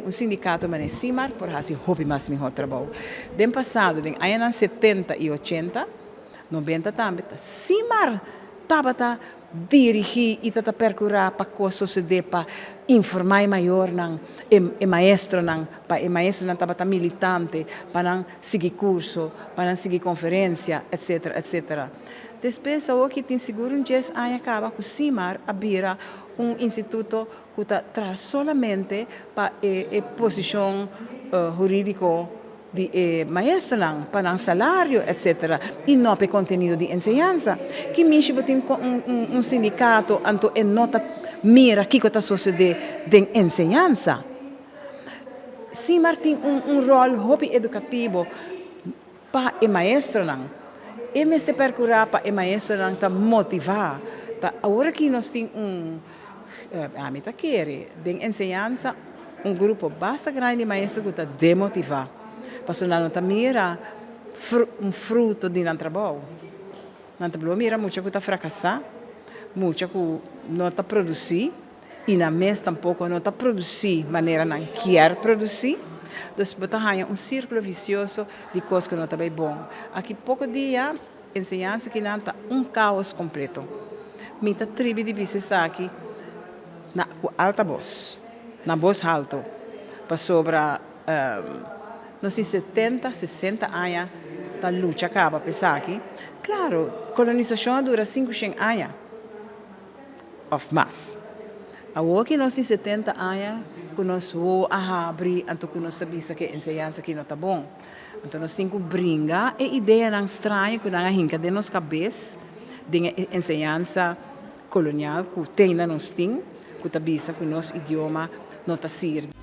ku un sindikato manera Simar por hasi hopi mas mihó trabou. Den pasado, den añanan setenta i ochenta, nobenta tambe, ta Simar tabata dirigí i ta ta perkurá pa kos sosodé pa informá e mayornan, e e maestronan, pa e maestronan tabata militante, pa nan sigui kurso, pa nan sigui konferensia, etsetera, etsetera. Despues awoki tin sigur un dies aña kaba ku Simar a bira un instituto ku ta traha solamente pa e e posishon hurídiko di e maestronan, pa nan salario, etsetera, i no pa e kontenido di enseñansa. Ki mishi bo tin un un sindikato anto e no ta mira kiko ta sosodé den enseñansa? Simar tin un un ròl hopi edukativo Pa e maestronan. E mester percura pa e maestronan ta motiva. Ta awor aki nos tin un, ami ta kere, den enseñansa un grupo basta grandi di maestro cu ta demotiva. Pasobra nan no ta mira un fruto di nan trabou. Nan ta blo mira mucha cu ta fracasa, mucha cu no ta produci. I nan mes tampoco no ta produci manera nan kier produci. Dus bo ta haña un circulo vicioso di cos cu no ta bay bon. Aki poco dia enseñansa kinan ta un caos completo. Mi ta tribi di bisa esaki na cu alta bos, na bos halto, pasobra nos tin setenta, sesenta aña ta lucha caba pa esaki. Claro, colonisacion a dura cinco shen aña. Of mas. Awor ki nos tin 70 aña ku nos wowo a habri anto ku nos ta bisa ku e enseñansa aki no ta bon. Anto nos tin ku bringa e ideanan straño ku nan a hinka den nos kabes den e enseñansa kolonial ku teinda nos tin ku ta bisa ku nos idioma no ta sirbi.